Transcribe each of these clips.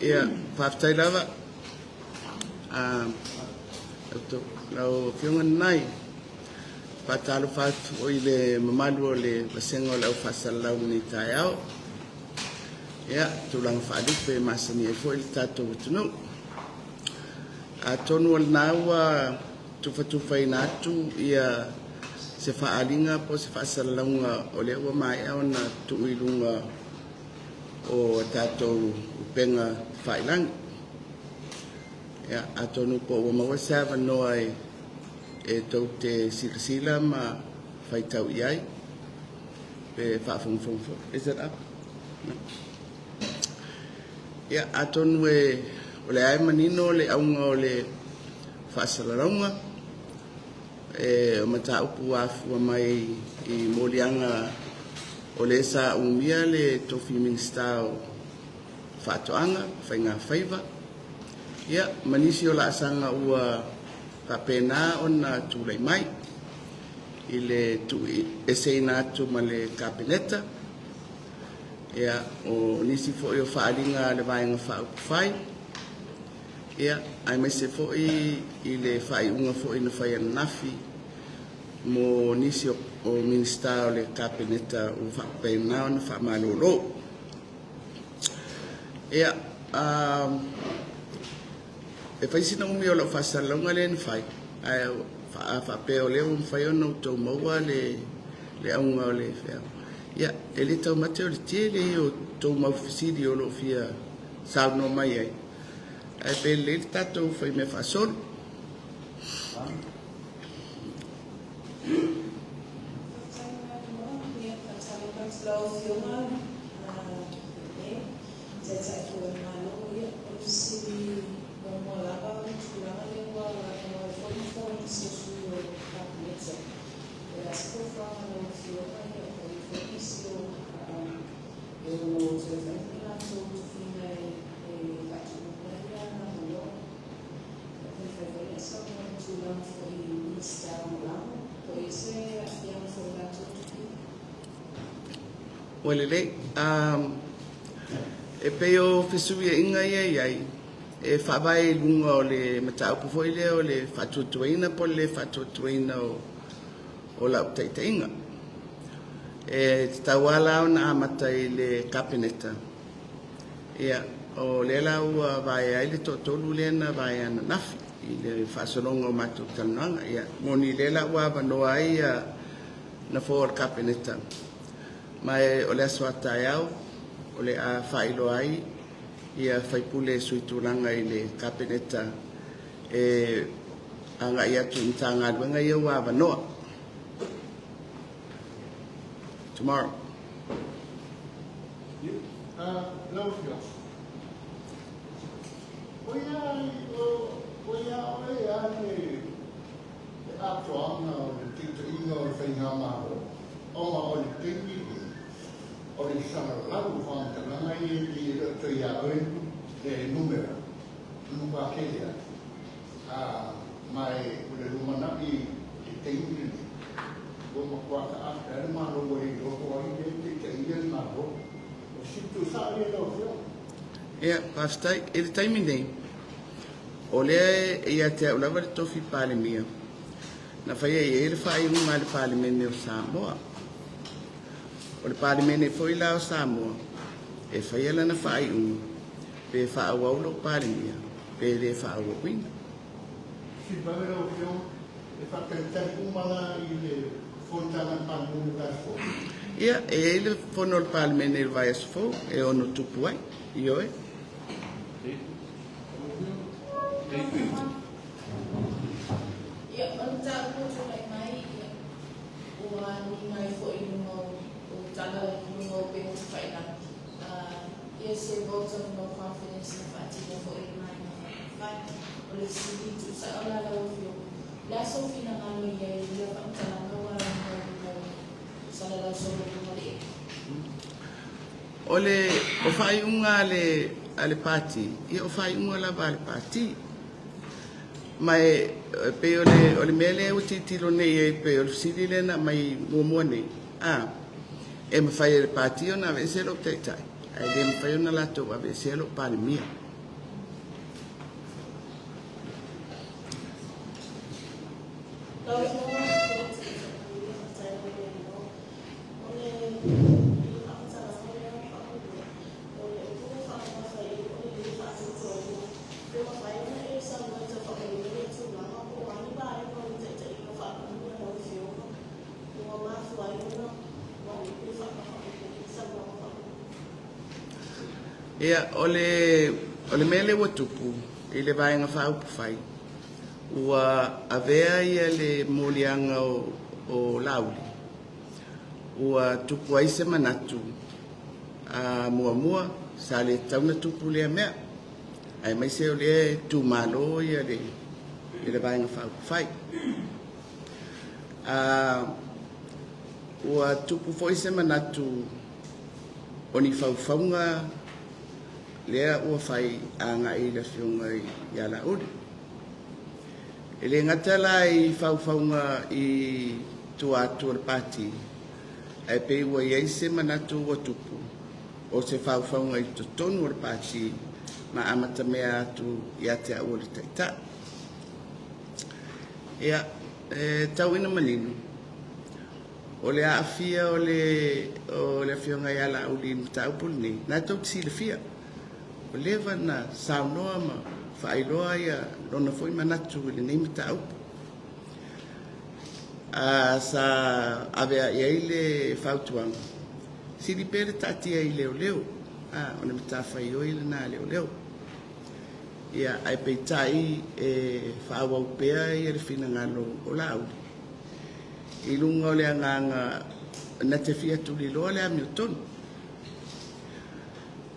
Ia, faafetai lava. Lau Afioga Nanai, faatalofa atu foi i le mamalu o le vasega o le au faasalalau i lenei taeao. Ia, tulaga faalupe e masani ai foi le tatou atunuu. Atonu o lena ua tufatufaina atu ia se faaaliga po o se faasalalauga o lea ua maea ona tuu i luga o a tatou upega tafailagi. Ia, atonu po ua maua se avanoa e e tou te silasila ma faitau i ai pe faafogafoga foi. Is it up? No. Ia, atonu e o lea e manino le auga o le faasalalauga e o mataupu ua afua mai i moliaga o lē sa umia le tofi Minisita o Faatoaga, Faiga Faiva, ia ma nisi o laasaga ua faapena ona tulai mai i le tuueseina atu ma le Kapeneta, ia o nisi foi o faaaliga a le Vaega Faaupufai, ia aemaise foi i le faaiuga foi na fai ananafi mo nisi o Minisita o le Kapeneta ua faapena ona faamalolo. Ia, e fai sina umi o lau faasalalauga lea na fai, ae a faapea o lea ua mafai ona outou maua le auga o le feau, ia, e le taumate o le tele ia o tou mau fesili o lo o fia saunoa mai ai, ae pe lelei le tatou faimea faasolo. Ua lelei. E pei o fesuiaiga ia e i ai, e faavae i luga o le mataupu foi lea o le faatuatuaina po o le le faatuatuaina o lau taitaiga. E tatau lava la ona amata i le Kapeneta. Ia, o lea la ua vaea ai le toatolu lea na vaea ananafi i le faasologa o matou talanoaga. Ia, moni lea la ua avanoa ai ia nofoa o le Kapeneta, ma o le aso a taeao o le a faailoa ai ia faipule e suitulaga i le Kapeneta e agai atu i Matagaluega ia ua avanoa. Tomorrow. Lau Afioga, o ia oe lava le atoaga o le taitaiga o le Faigamalo, ona o le taimi lenei, o le salalau o faamatalaga ia e pei e le o toe ia oe le numera, e matua tele lava. Ma o le lumanai i le taimi lenei, ua matua taape lava le Malo ua le iloa po o ai lea e taitaia le Malo. O se tuusao ia lau Afioga. Ia, faafetai. I le taimi nei, o lea e ia te au lava le tofi Palemia, na faia i ai le faaiuga a le Palemene o Samoa. O le Palemene foi la o Samoa, e faia lana faaiuga pe faaauau lou Palemia pe le faaauauina. Silafia lau Afioga, e faatalitali uma la i le fonotaga a le Palemene i le vaiaso fou? Ia, e i ai le fono a le Palemene i le vaiaso fou e ono tupu ai. Ioe. Ia, o le mataupu ua tulai mai, ia, ua agiga ai foi i luga o tala i luga o upega tafailagi. Ia se vote of no confidence na faatino foi i le Vaega Faaupufai. O le fesili tuusao la lau Afioga, o le a sou finagalo i ai i ia faamatalaga ua agiga i luga o salalau solo i luga o le ea? O le o faaiuga a le a le Pati, ia o faaiuga lava a le Pati. Ma e pei o le o le mea lea ua tilotilo nei i ai pei o le fesili lea na aumai muamua nei, a, e mafai e le Pati ona aveese lou Taitai, ae le mafai ona latou aveesea lou Palemia. Lau Afioga i le Fofoga Fetalai, faafetai mo le avanoa. O le faamatalaga lea faamolemole, o le upu lea faamamafa i i, o le le faatuatuaina. Pe mafai ona e saunoa e tau faamanino lea tulaga po o a ni vaega o le taitaiga faapuni a lau Afioga ua mafua ai ona ua le faamamafa saunoaga faamolemole. Ia, o le, o le mea lea ua tupu i le Vaega Faaupufai, ua avea ia le moliaga o, o Laauli, ua tupu ai se manatu a muamua sa le tatau ona tupu lea mea, aemaise o lea e tumalo ia le, le Vaega Faaupufai. A, ua tupu foi se manatu o ni faufauga lea ua fai agai i le Afioga ia Laauli. E le gata la i faufauga i tua atu o le Pati, ae pei ua i ai se manatu ua tupu o se faufauga i totonu o le Pati ma amatamea atu ia te au o le Taitai. Ia, e tau ina manino, o le aafia o le, o le Afioga ia Laauli i le mataupu lenei, na tou te silafia, ua leva ona saunoa ma faailoa ia lona foi manatu i lenei mataupu. A, sa ave i ai le fautuaga, sili pea le taatia i leoleo. A, o le matafaioi lena a leoleo. Ia, ae peitai e faaauau pea ia le finagalo o Laauli i luga o le agaga na te fia tuliloa le amiotonu.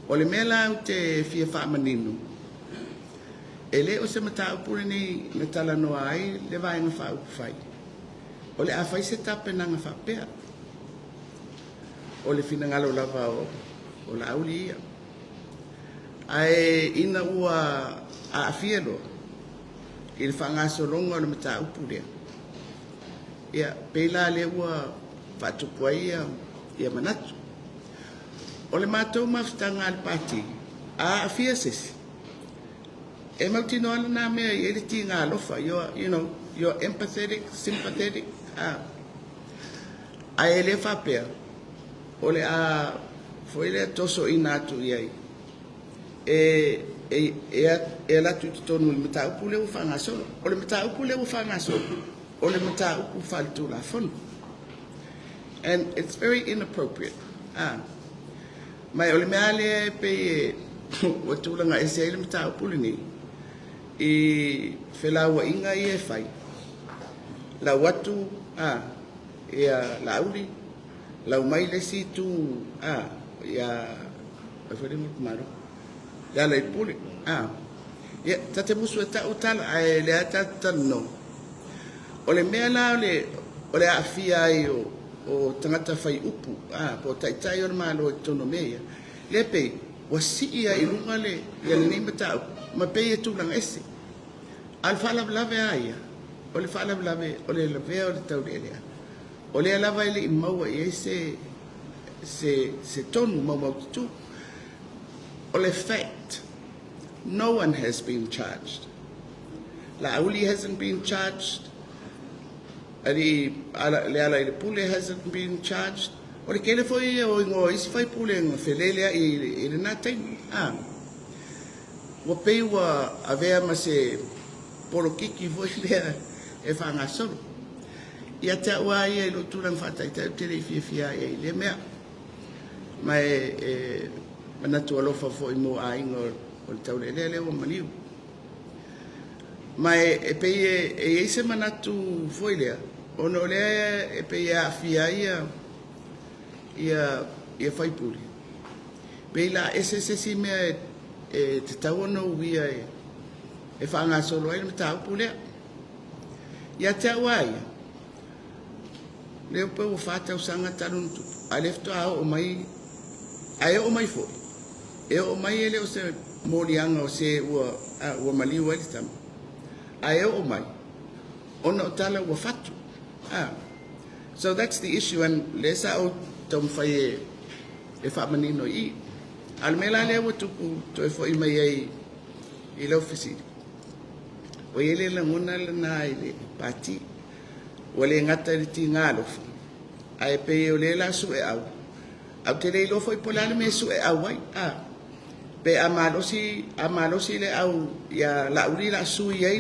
O le mea la ou te fia faamanino, e le o se mataupu lenei na talanoa ai le Vaega Faaupufai, o le a fai se tapenaga faapea. O le finagalo lava o Laauli ia. Ae ina ua aafia loa i le faagasologa o le mataupu lea, ia, pei la lea ua faatupu ai ia, ia manatu. O le matou mafutaga a le Pati, a aafia se isi, e mautinoa lena mea e i ai le tiga alofa, you're, you know, you're empathetic, sympathetic, a. Ae le faapea, o le a foi lea tosoina atu i ai, e, e, e, e alu atu i totonu i le mataupu lea ua faagasolo. O le mataupu lea ua faagasolo, o le mataupu faaletulafono. And it's very inappropriate. Ah. Ma o le mea lea e pei e ua tulaga ese ai le mataupu lenei i felauaiga ia e fai. Lau atu a ia Laauli, lau mai le isi itu a ia ai foi le Malo. Lealailepule a ia ta te musu e ta'u tala ae lea ta te talanoa. O le mea la o le o le aafia ai o o tagata fai upu a po o taitai o le Malo i totonu o mea ia, lea pei ua sii ai i luga le ia lenei mataupu ma pei e tulaga ese. A o le faalavelave a ia, o le faalavelave o le lavea o le taulealea, o lea lava e le i maua i ai se se se tonu maumaututu. O le fact, no one has been charged. Laauli hasn't been charged. Alii Lealailepule hasn't been charged. O le tele foi ia o igoa o isi faipule na feleleai i lena taimi. A, ua pei ua avea ma se polokiki foi lea e faagasolo. Ia te au lava ia i lou tulaga faataitai ou te le i fiafia ai i lea mea. Ma e, e manatu alofa foi mo aiga o le taulealea lea ua maliu. Ma e, e pei e, e i ai se manatu foi lea, ona o lea e pei e aafia ai ia, ia, ia faipule. Pei la ese se isi mea e, e tatau ona uia e, e faagasolo ai le mataupu lea. Ia te au lava ia, lea pei ua 4 tausaga talu ona tupu, a o lea faatoa oo mai, ae oo mai foi, e oo mai e le o se moliaga o se ua, a, ua maliu ai le tama, ae oo mai ona o tala ua fatu. A. So that's the issue and lea sa ou taumafai e, e faamanino i i. A o le mea la lea ua tupu toe foi mai ai i lau fesili, ua i ai le lagona lena i le Pati. Ua le gata i le tiga alofa, ae pei o lea la sueau, ae ou te le iloa foi po o le a le mea e sueau ai, a. Pe a malosi, a malosi le au ia Laauli o le a sui ai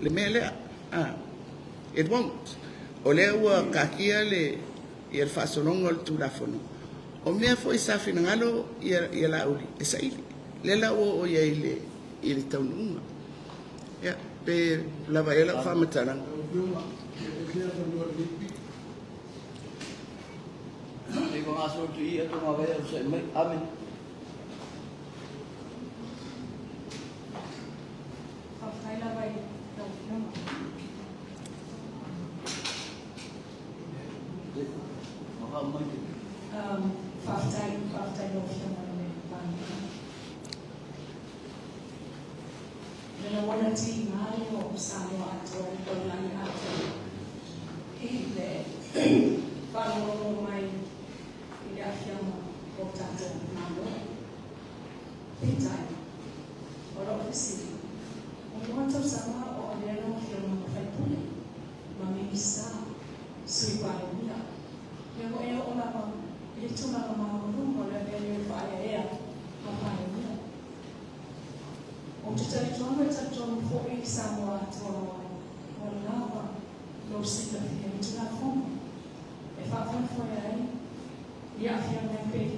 le mea lea, a. It won't. O lea ua taatia le ia le faasologa o le Tulafono. O mea foi sa finagalo ia Laauli e saili. Lea la ua oo i ai i le taunuuga. Ia, pe lava ea lau faamatalaga. Faafetai lava i lau Afioga. Faafetai, faafetai i lau Afioga i le Palemia. O le lagona tiga lea o Samoa atoa i le taulagi atoa i le faalogologo mai i le aafiaga o le tatou Malo. Peitai, o lau fesili, ua lua tausaga o avea lau Afioga ma faipule, ma Minisita, Sui Palemia, ia ua e oo lava i le tulaga maualuga o le avea lea o le faaeaea ma Palemia. Ou te talitonu e talitonu foi Samoa atoa ua lava lou silafia i Tulafono e faafoefoe ai i aafiaga e pei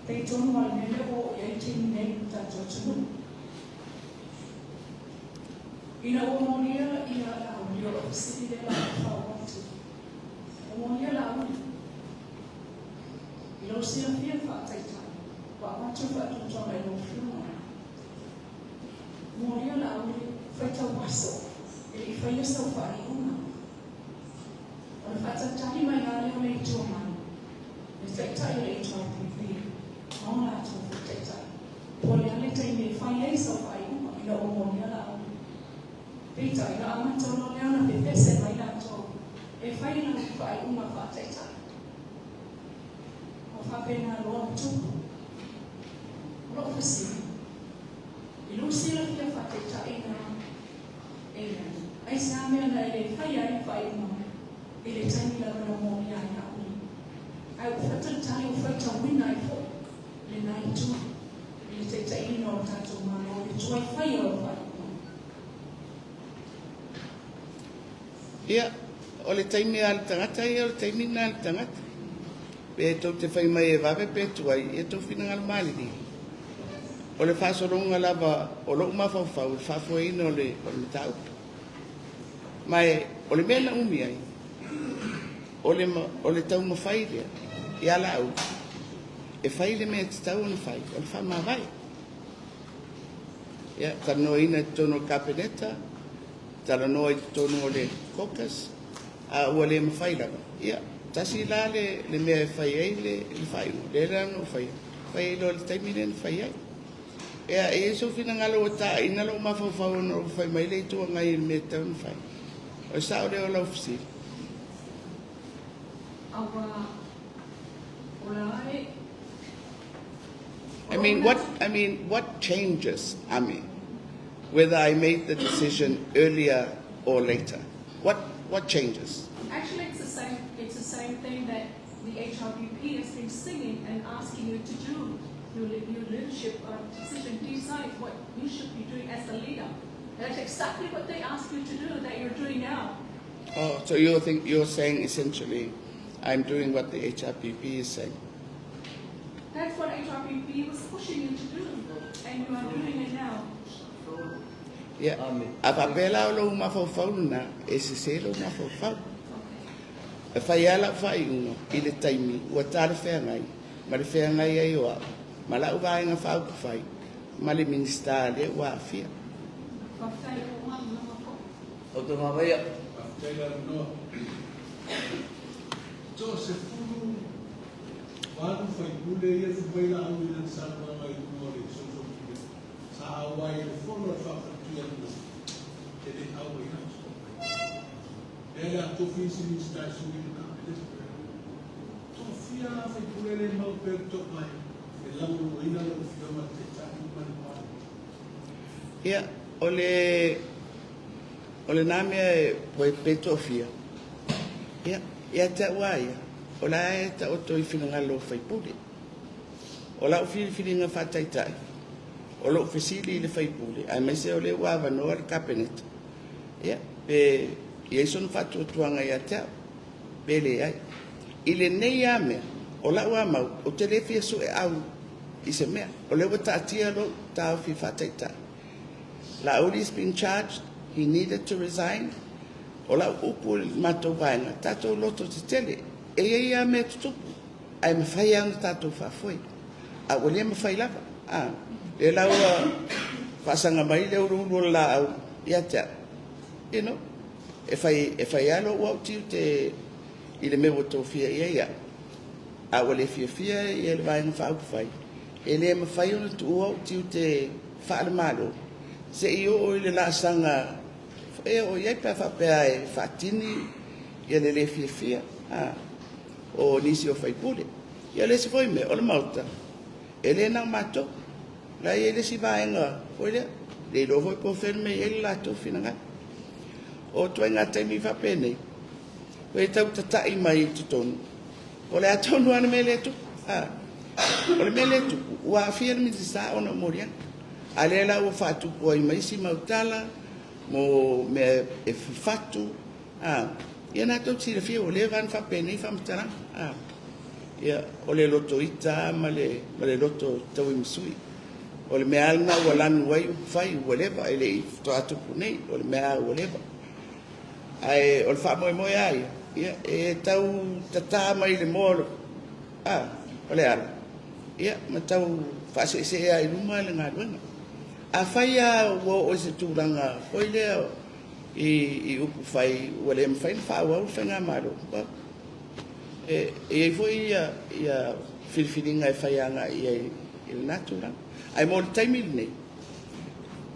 pei tonu lava le mea lea ua oo i ai le taimi nei i le tatou atunuu. Ina ua molia ia Laauli, o lou fesili lea la ua fau atu, ua molia Laauli i lou silafia faataitai, ua avatu le faatuatuaga i lau Afioga. Molia Laauli, faitau aso e le i faia sau faaiuga. Ona faatalitali mai lava lea o le Itu Agai, le Taitai o le HRPP, ma o latou foi Taitai. Po o le a le taimi e fai ai sau faaiuga ina ua molia Laauli. Peitai, na amata loa lea ona pepese mai latou e fai lau faaiuga faataitai. Ua faapena loa ona tupu. O lou fesili, i lou silafia faataitai na e i ai, aisea mea na e le faia ai le faaiuga i le taimi lava na molia ai Laauli, ae ua faatalitali ua faitauina ai foi lena itu i le taitaiina o le tatou Malo i le tuai faia o le faaiuga? Ia, o le taimi lava o le tagata ia, o le taimi lena a le tagata. Pe tou te fai mai e vave pe tuai, ia tou finagalo malilie. O le faasologa lava o lou mafaufau i le faafoeina o le mataupu. Ma o le mea na umi ai, o le taumafai lea ia Laauli e fai le mea e tatau ona fai, o le faamavae. Ia, talanoaina i totonu o le Kapeneta, talanoa i totonu o le caucus, a ua le mafai lava, ia, tasi la le mea e fai ai le faaiuga, lea la na ou faia, fai ai loa i le taimi lea na fai ai. Ia, e i ai sou finagalo ua taina lou mafaufau ona ua fai mai le Itu Agai i le mea e tatau ona fai. O le sao lea o lau fesili. I mean, what, I mean, what changes, Ami, whether I made the decision earlier or later? What changes? Actually, it's the same. It's the same thing that the HRPP has been singing and asking you to do. Your leadership decision, decide what you should be doing as a leader. That's exactly what they ask you to do that you're doing now. Oh, so you're saying essentially, I'm doing what the HRPP is saying. That's what HRPP was pushing you to do, and you are doing it now. Yeah. A faapea la o lou mafaufau lena, e sese lou mafaufau. E fai lava lau faaiuga i le taimi ua talafeagai ma le feagai ai o au ma lau vaega faaupufai ma le Minisita lea ua aafia. Faafetai o malamalama foi. O te mavaia. Faafetai le avanoa. 38 faipule ia fai mai Laauli i lana saunoaga i luga o le social media sa auai i le fono a le faafaletui e le auai atu. Lea le a tofi isi Minisita e sui le Kapeneta. Tofia faipule le mau pea le to'amai e lagolagoina lau Afioga i le Taitai ma le Palemene. Ia, o lena mea e pe toafia. Ia, ia te au lava ia, o la e taoto i finagalo o sui usufono. O lau filifiliga faataitai, o lou fesili i le sui usufono, aemaise o lea ua avanoa le Kapeneta, ia, pe i ai sona faatuatuaga ia te au, pe leai. I lenei lava mea, o lau lava mau, ou te le fia sueau i se mea. O lea ua taatia lou taofi faataitai. Laauli has been charged, he needed to resign. O lau upu i le matou vaega, tatou loto tetele, e i ai lava mea tutupu, ae mafai lava ona tatou faafoe. A ua le mafai lava, a, lea la ua faasaga mai le uluulu o le laau ia te au, you know, e fai, e fai lava lou au tiute i le mea ua tofia i ai au, a ua le fiafia ia le Vaega Faaupufai, e le mafai ona tuua ou tiute faale-Malo se i oo i le laasaga e oo i ai pe a faapea e faatini ia le le fiafia a o nisi o faipule. Ia o le isi foi mea, o le Maota, e le na o matou. La e i ai le isi vaega foi lea, le iloa foi po o fea le mea e i ai le latou finagalo. O ituaiga taimi faapenei, ua tau tatai mai i totonu, o le a tonu lava le mea lea e tupu. A, o le mea lea e tupu, ua aafia le Minisita ona o moliaga. A lea la ua faatupu ai ma isi mau tala mo mea e fafatu, a, ia na tou silafia ua leva ona faapenei faamatalaga. A, ia, o le loto ita ma le loto tauimasui. O le mea lava lena ua lanu ai upufai ua leva, e le i faatoa tupu nei, o le mea lava ua leva. Ae o le faamoemoe lava ia, ia, e tau tata mai i le moa o le, a, o le ala, ia, ma tau faaseesee lava i luma le galuega. Afai lava ua oo i se tulaga foi lea i, i upufai ua le mafai ona faaauau le faigamalo, well, e, e i ai foi ia, ia filifiliga e fai agai i ai i lena tulaga. Ae mo le taimi lenei,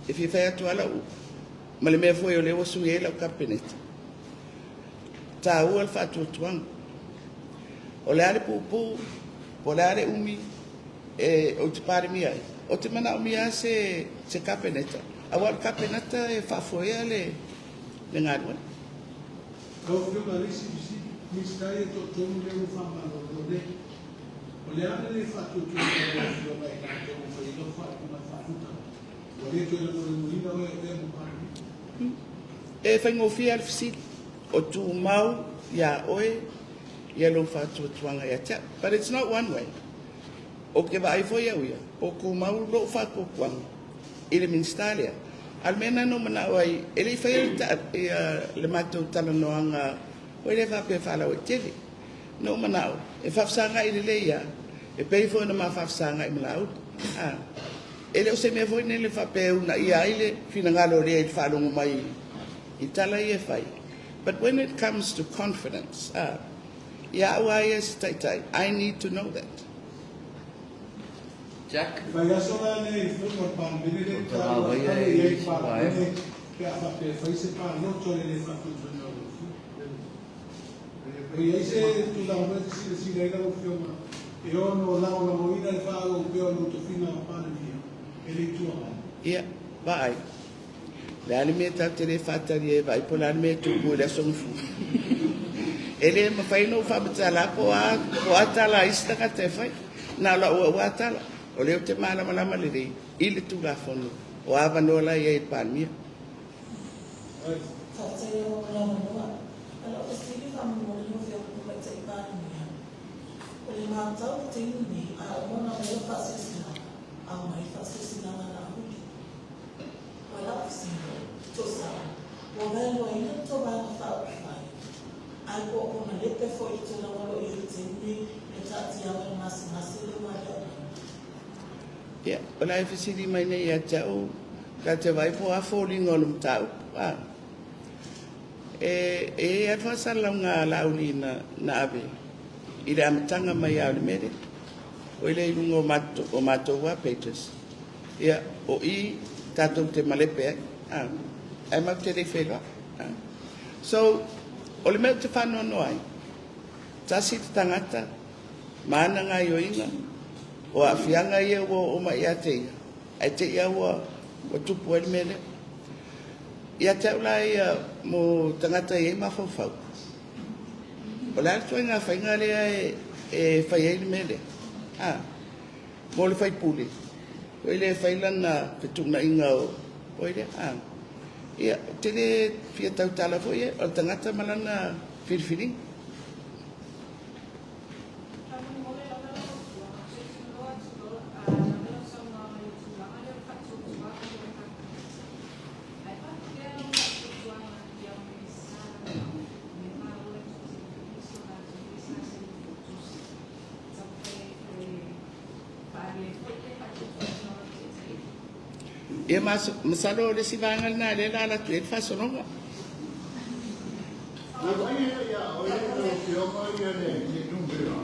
e fia fai atu lava lau upu, ma le mea foi o lea ua sui ai lau Kapeneta, taua le faatuatuaga. O le a le puupuu, po o le a le umi e ou te Palemia ai, ou te manaomia lava se, se Kapeneta, aua o le Kapeneta e faafoea le, le galuega. Lau Afioga i le isi fesili, Minisita ia e toatolu lea ua faamalolo nei. O le a le le faatuatuaina o lau Afioga i latou ua fai ai lau faaiuga e faaluta? Ua le toe lagolagoina oe e avea ma Palemia? E faigofie lava le fesili. O tumau iā oe ia lou faatuatuaga ia te au. But it's not one way. Ou te vaai foi au ia, po o tumau lou faatuatuaga i le Minisita lea. A o le mea lena na ou manao ai, e le i faia le matou talanoaga foi lea faapea faalauaitele. Na ou manao e faafesagai lelei lava, e pei foi ona ma faafesagai ma Laauli. A, e le o se mea foi lele faapea e uunaia ai le finagalo o lea i le faalogo mai i tala ia e fai. But when it comes to confidence, a, ia au lava ia se taitai, I need to know that. Jack. E vaiaso la lea i fono a le Palemene lea e taua e ave i ai le Palemene pe a faapea e fai se palota o le le faatuatuaina o lau Afioga. E i ai se tulaga foi e te silasila ai lau Afioga e ono lagolagoina le faaauau pea o lou tofiga Palemia e le Itu Agai? Ia, vaai. O le a le mea tatou te le faatali ai e vaai po o le a le mea e tupu i le Aso Gafua? E le mafai ona ou faamatala po o a, po o a tala a isi tagata e fai. Na o lau au lava tala, o lea ou te malamalama lelei i le Tulafono o avanoa la e i ai i le Palemia. Faafetai lava mo le avanoa. O lau fesili faamolemole lau Afioga i le Tamaitai Palemia, o le matau i le taimi nei, a uma ona aumai lau faasilasilaga, aumai faasilasilaga a Laauli. O lau fesili, tusa, ua vaeluaina le tou vaega faaupufai, ae po o konalepe foi i le tulaga o lo o i ai i le taimi nei le taatiaga i le gasegase lea ua aliae mai? Ia, o le a e fesili mai nei ia te au, ta te vaai po o a foliga o le mataupu, a? E, e i ai lava le faasalalauga a Laauli na, na ave i le amataga mai lava o le mea lea. O i lea i luga o matou, o matou lava pages. Ia, o i tatou te malepe ai, a? Ae matou te le i feiloai, a? So, o le mea ou te faanoanoa ai, tasi le tagata ma ana gaoioiga, o aafiaga ia ua oo mai ia te ia, ae te i lava ua tupu ai le mea lea. Ia te au la ia mo tagata e i ai mafaufau, O le a le ituaiga faiga lea e fai ai le mea lea? A, mo le faipule, foi lea e fai lana fetuunaiga o oi lea. A, ia, ou te le fia tautala foi ia, o le tagata ma lana filifiliga. Faamolemole lava lau Afioga, toe tulou atu lava lau saunoaga i le tulaga lea o le faatuatuaga mo le Kapeneta. Ae faapefea lau faatuatuaga i au Minisita Lagolago le Malo e tou te filifili so latou business i le tusi e taumafai ai e faaalia ai foi le faatuatuaina o lau taitaiga? Ia, masalo o le isi vaega lena lea o le a alu atu i ai le faasologa. Afai e le ia oe lau Afioga le numera,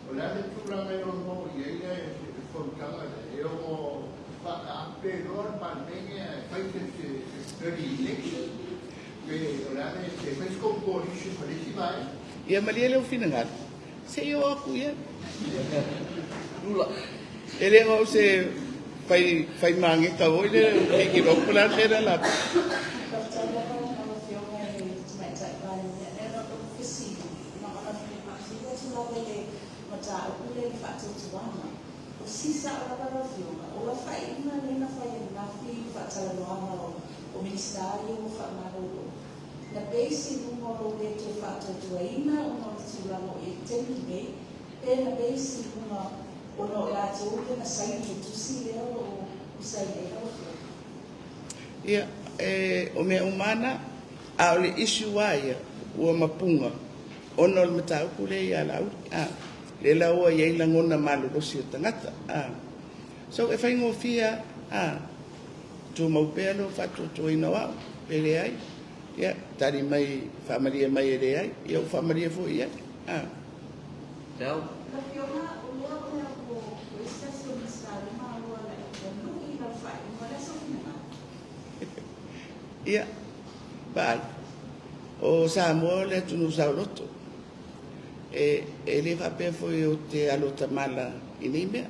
o le a le tulaga e ono oo i ai le fonotaga lea, e ono faataape loa le Palemene ae fai se early election, pe o le a le, pe fai se coalition ma le isi vaega? Ia malie lou finagalo, se i oo atu i ai. E le o au se fai, fai mageta foi lea e o le a le mea lea la. Faafetai lava lau Afioga i le Tamaitai Palemia. E na o lou fesili, na ona fia faafesili atu lava i le mataupu lea i le faatuatuaga. O si sao lava lau Afioga, o lau faaiuga lea na fai ananafi i le faatalanoaga o Minisita ia ua faamalolo, na base i luga o lou le toe faatuatuaina ona o le tulaga o i ai i le taimi lenei, pe na base i luga ona o i latou ia na saini i le tusi lea o lo o saini ai lau Afioga? Ia, o mea uma lava na, a o le issue lava ia, ua mapuga ona o le mataupu lea ia Laauli. A, lea la ua i ai lagona malolosi o tagata. A, so e faigofie lava, a, tumau pea lou faatuatuaina o au, pe leai, ia, tali mai, faamalie mai e leai, ia ua faamalie foi i ai. A. Tau. Lau Afioga, o lea o lea ua ua ese tasi o Minisita lea maua la ua lui lau faaiuga o le aso finagalo. Ia, vaai, o Samoa o le atunuu saoloto. E, e le faapea foi ou te alo tamala i nei mea.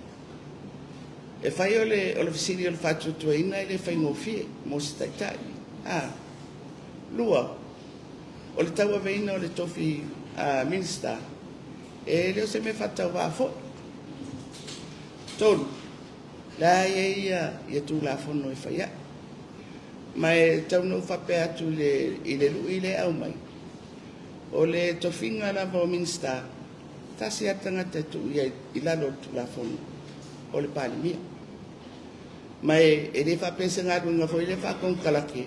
E fai o le, o le fesili o le faatuatuaina e le faigofie mo se taitai. A, lua, o le tauaveina o le tofi Minisita, e le o se mea faatauvaa foi. Tolu, la e i ai ia, ia Tulafono e fai ai. Ma e tau na ou faapea atu i le, i le lui lea e aumai, o le tofiga lava o Minisita, tasi lava le tagata e tuu i ai i lalo o le Tulafono, o le Palemia. Ma e, e le faapea se galuega foi lea faakonekarate,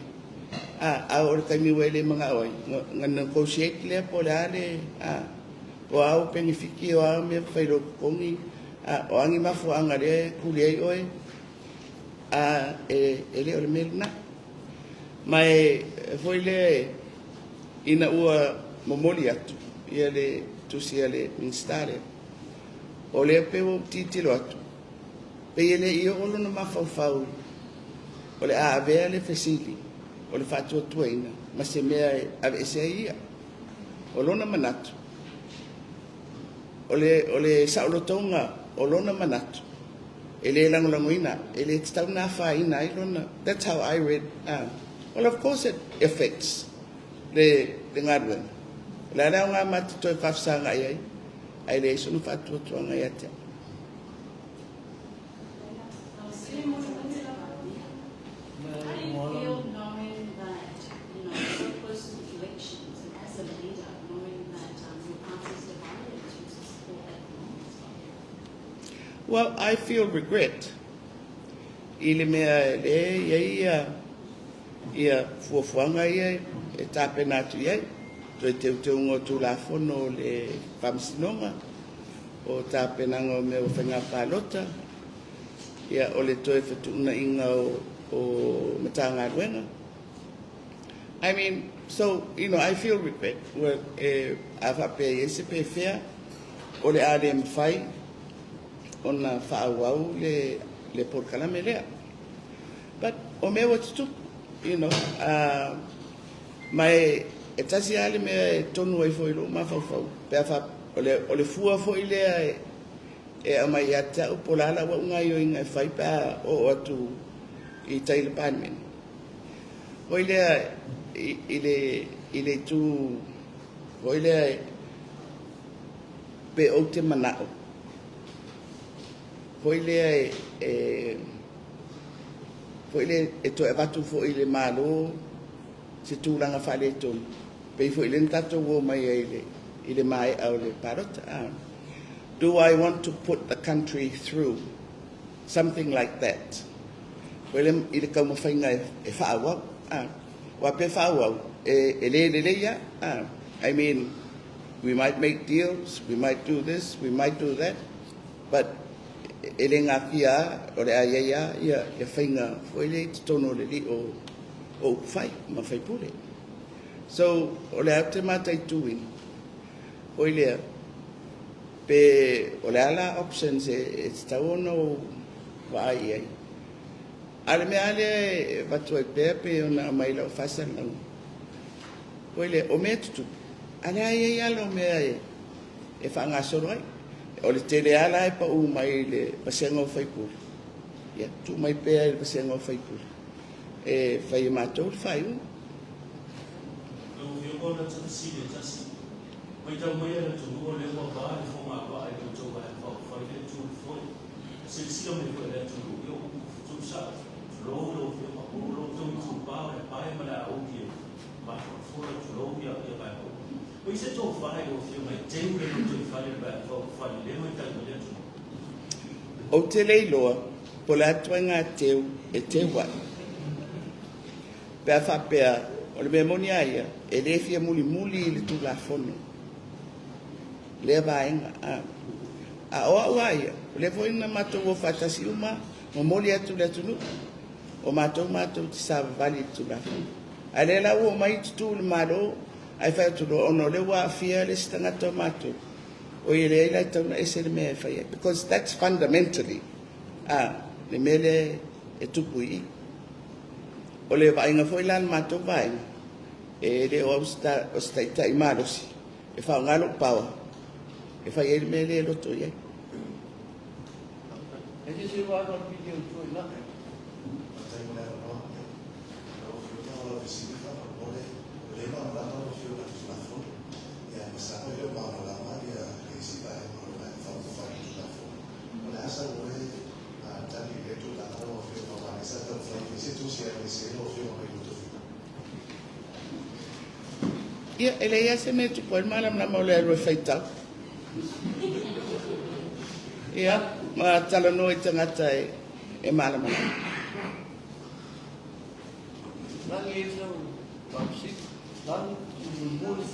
a, a oo i le taimi ua e le manao ai, na negotiate lea po o le a le, a, o a ou penefiti, o a mea fai i lou totogi, a, o a ni mafuaaga lea e tuli ai oe, a, e, e le o le mea lena. Ma e, foi lea, ina ua momoli atu ia le tusi a le Minisita lea, o lea pei ua ou tilotilo atu, pei e le i oo lona mafaufau o le a avea le fesili o le faatuatuaina ma se mea e aveese ai ia. O lona manatu, o le, o le saolotoga o lona manatu, e le lagolagoina, e le tatau ona afaina ai lona, that's how I read, well of course it affects le, le galuega. O le a le aoga ma te toe faafesagai ai, ae leai sona faatuatuaga ia te au. How do you feel knowing that, so close to the elections, and as a leader, knowing that your party is divided in terms of support at the moment as well? Well, I feel regret i le mea e le i ai ia, ia fuafuaga ia e tapena atu i ai. Toe teuteuga o Tulafono o le Faamasinoga, o tapenaga o mea o faiga palota, ia o le toe fetuunaiga o Matagaluega. I mean, so, I feel regret. Ua, e, a faapea i ai se pefea, o le a le mafai ona faaauau le, le polokalame lea. But, o mea ua tutupu, ma e, e tasi lava le mea e tonu ai foi i lou mafaufau, pe a fa, o le fua foi lea e, e aumai ia te au po o le a lau au gaoioiga e fai pe a oo atu i tai i le Palemene. Foi lea i, i le, i le itu Foi lea e pe ou te manao foi lea e foi lea e toe avatu foi i le Malo se tulaga faaletonu pei foi lea na tatou o mai ai i le maea o le palota. Do I want to put the country through something like that? Foi lea i le taumafaiga e faaauau. Aua pe faaauau, e le lelei lava. I mean, we might make deals, we might do this, we might do that, but e le gatia lava, o le a i ai lava ia faiga foi lea i totonu o le lio o upufai ma faipule. So, o le a ou te mataituina, foi lea, pe o le a la options e tatau ona ou vaai i ai. A o le mea lava lea e avatu ai pea pei ona aumai i lau faasalalauga, foi lea, o mea e tutupu, a o lea e i ai lava lau mea e faagasolo ai. O le tele lava la e pau mai i le vasega o faipule, ia tuu mai pea i le vasega o faipule e fai e matou le faaiuga. Lau Afioga o lata fesili e tasi. Matau mai a le atunuu o lea ua va le fogavaa i lo outou Vaega Faaupufai lea e tu i le foe. Silasila mai foi le atunuu i o upu fetusa, tulou lau Afioga, o lo outou itupa o le apae ma le auli e mafolafola, tulou ia vaega uma. O i se tofa i lau Afioga e teu le lotoifale o le Vaega Faaupufai i lea matau mai le atunuu? Ou te le iloa po o le a ituaiga teu e teu ai. Pe a faapea, o le mea moni lava ia, e le fia mulimuli i le Tulafono lea vaega. A o au lava ia, o lea foi na matou o faatasi uma momoli atu i le atunuu, o matou matou te savavali i le Tulafono. A o lea la ua omai tutu i le Malo ae fai atu loa ona o lea ua aafia le isi tagata o matou, oi e leai la e tatau ona ese le mea e fai ai. Because that's fundamentally le mea lea e tupu i i. O le vaaiga foi la a le matou vaega, e le o au o se taitai malosi e faaaoga lou power e fai ai le mea lea e loto i ai. E se se vaega o le video tua i lalo. Faafetai mo le avanoa. Lau Afioga o lau fesili faamolemole, ua le malamalama lau Afioga i le Tulafono. Ia, masalo e le o malamalama le isi vaega o le Vaega Faaupufai i le Tulafono. O le a sau oe tali i lea tulaga lau Afioga aua o lea sa taumafai e fai se tusi a aveese ai lau Afioga mai lou tofiga? Ia, e leai lava se mea e tupu ai le malamalama o le alu e faitau. Ia, ma talanoa i tagata e malamalama. Lagi e sau faafesili. Lagi, mulimuli.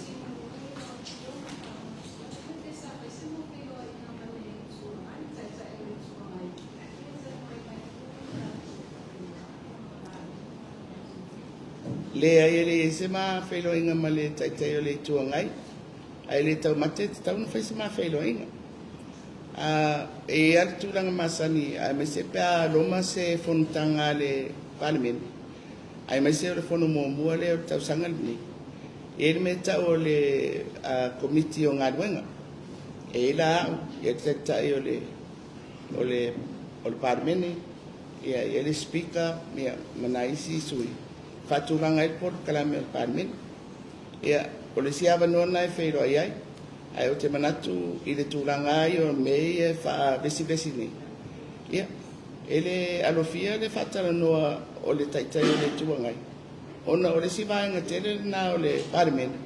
Leai, e leai se ma feiloaiga ma le Taitai o le Itu Agai, ae le taumate e tatau ona fai se ma feiloaiga. E i ai lava le tulaga masani, aemaise pe a loma se fonotaga a le Palemene, aemaise o le fono muamua lea o le tausaga lenei, e i ai le mea e tau o le Komiti o Galuega. E i ai la au, e i ai le Taitai o le, o le, o le Palemene, ia, e i ai le Speaker, ia, ma nai isi sui, e faatulaga ai le polokalame o le Palemene. Ia, o le isi avanoa lena e feiloai ai, ae ou te manatu i le tulaga lava ia o mea ia e faavesivesi nei, ia, e le alofia le faatalanoa o le Taitai o le Itu Agai, ona o le isi vaega tele lena o le Palemene,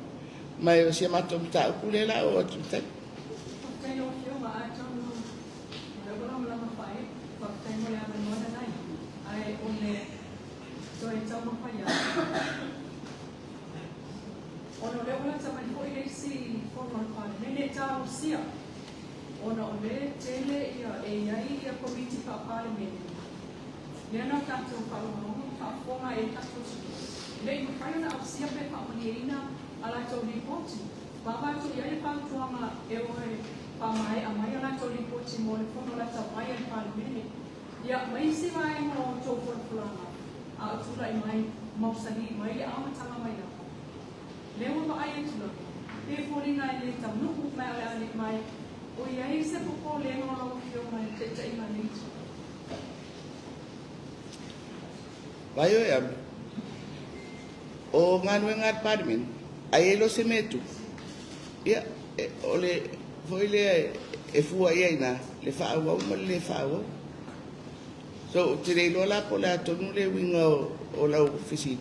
ma o si a matou mataupu lea o le a oo atu i tai. Faafetai lau Afioga, atonu o lea ua lamalama faaee, faafetai mo le avanoa lena, ae o le toe taumafai atu. Ona o lea ua lata mai foi le isi fono a le Palemene e talosia, ona o lea e tele ia, e i ai ia Komiti Faa-Palemene, lea na tatou faalogologo ma faafofoga ai i le tatou atunuu, e le i mafai ona ausia pe faamalieina a latou lipoti. Ua avatu i ai le fautuaga e o e faamaea mai a latou lipoti mo le fono lata mai a le Palemene. Ia, ma isi vaega o outou folafolaga, a o tulai mai, mausali mai le amataga mai lava. Lea ua vaai atu lava, pe foliga e le taunuu mai o le a le mai, o i ai se popolega o lau Afioga i le taitaiga a le Itu. Vai oe alu. O galuega a le Palemene, ai e le o se mea e tupu. Ia, o le foi lea e fua i ai i ina le faaauau ma le le faaauau. So, ou te le iloa la po o le a tonu le uiga o lau fesili,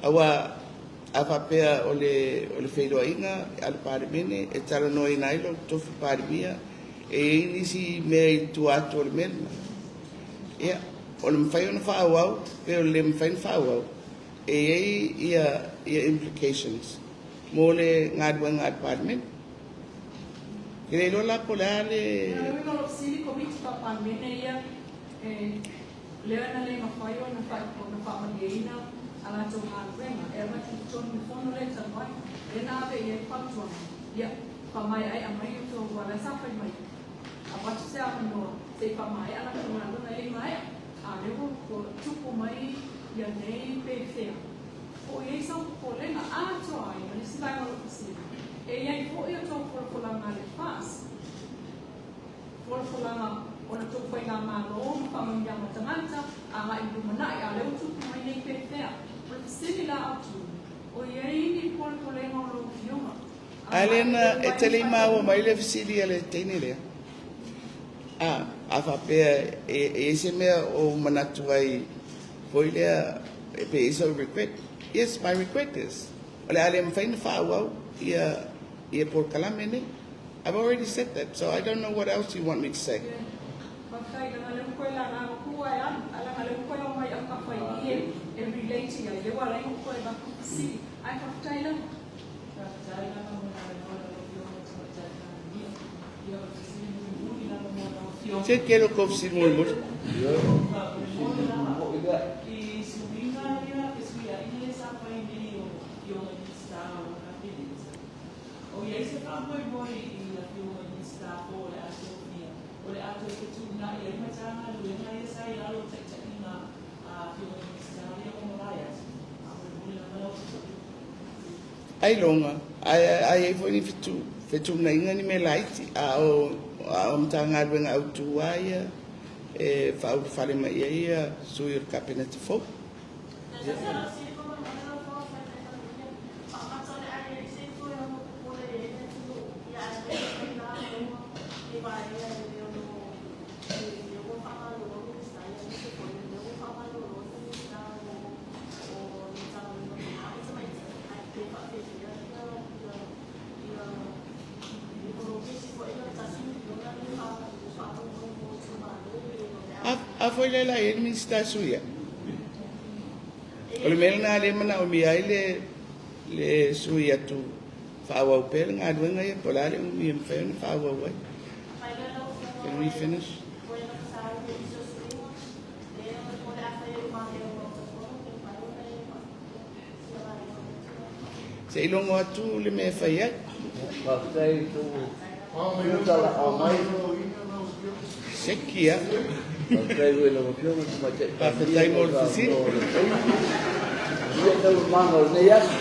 aua a faapea o le feiloaiga a le Palemene e talanoaina ai lou tofi Palemia, e i ai nisi mea i tua atu o le mea lena. Ia, o le mafai ona faaauau pe o le le mafai ona faaauau, e i ai ia implications mo le galuega a le Palemene. E le iloa la po o le a le. O le uiga o lou fesili, Komiti Faa-Palemene ia e lea na le mafai ona faamalieina a latou galuega e avatu i totonu i le fono lea talu ai, lea na ave i ai le fautuaga, ia, faamaeaea mai outou aua o la e sa fai mai, avatu se avanoa se i faamaea latou galuega e le i maea, a o lea ua tupu mai ia nei pefea. Po o i ai sau popolega atoa ai ma le isi vaega o lou fesili, e i ai foi outou folafolaga a le FAST, folafolaga o la outou faigamalo ma faamanuiaga o tagata agai i le lumanai, a o lea ua tupu mai nei pefea. O le fesili la autu, o i ai ni polepolega o lau Afioga A lea agai i na le e te le i lumanai maua mai le fesili a le teine lea? A, a faapea e i ai se mea o ou manatu ai foi lea pe i ai sou regret? Yes, my regret is o le a le mafai ona faaauau ia polokalame nei. I've already said that, so I don't know what else you want me to say. Faafetai, leaga lea ua toe laga atu ai alu, ae leaga lea ua toe aumai autafa i i e relate i ai, lea ua ala ai ona toe avatu fesili, ae faafetai lava. Faafetai lava mo le avanoa lau Afioga i le Tamaitai Palemia. Ia o le fesili mulimuli lava mo lau Afioga. Se tele o kou fesili mulimuli. Faamolemole lava i suiga ia, fesuiaiga ia sa fai nei o Afioga i Minisita o le Kapeneta. O i ai se faamoemoe i Afioga i Minisita po o le a tofia, o le a toe fetuunai ai Matagaluega ia sa i lalo o taitaiga a Afioga i Minisita ia ua mavae atu. Faamolemole lava lau Afioga. Ailoga, a i ai foi ni fetuunaiga ni mea laiti, a o Matagaluega autu lava ia e faaulufale mai i ai sui o le Kapeneta fou. A foi lea la e i ai le Minisita sui ai. O le mea lena lea e manaomia ai le sui atu faaauau pea le galuega ia po o le a le umi e mafai ona faaauau ai. Can we finish? Se i logo atu le mea e fai ai. Faafetai i tou tala mai. Seki a. Faafetai foi i lau Afioga i le Tamaitai Palemia. Faafetai mo le fesili. Ia taualumaga o lenei aso.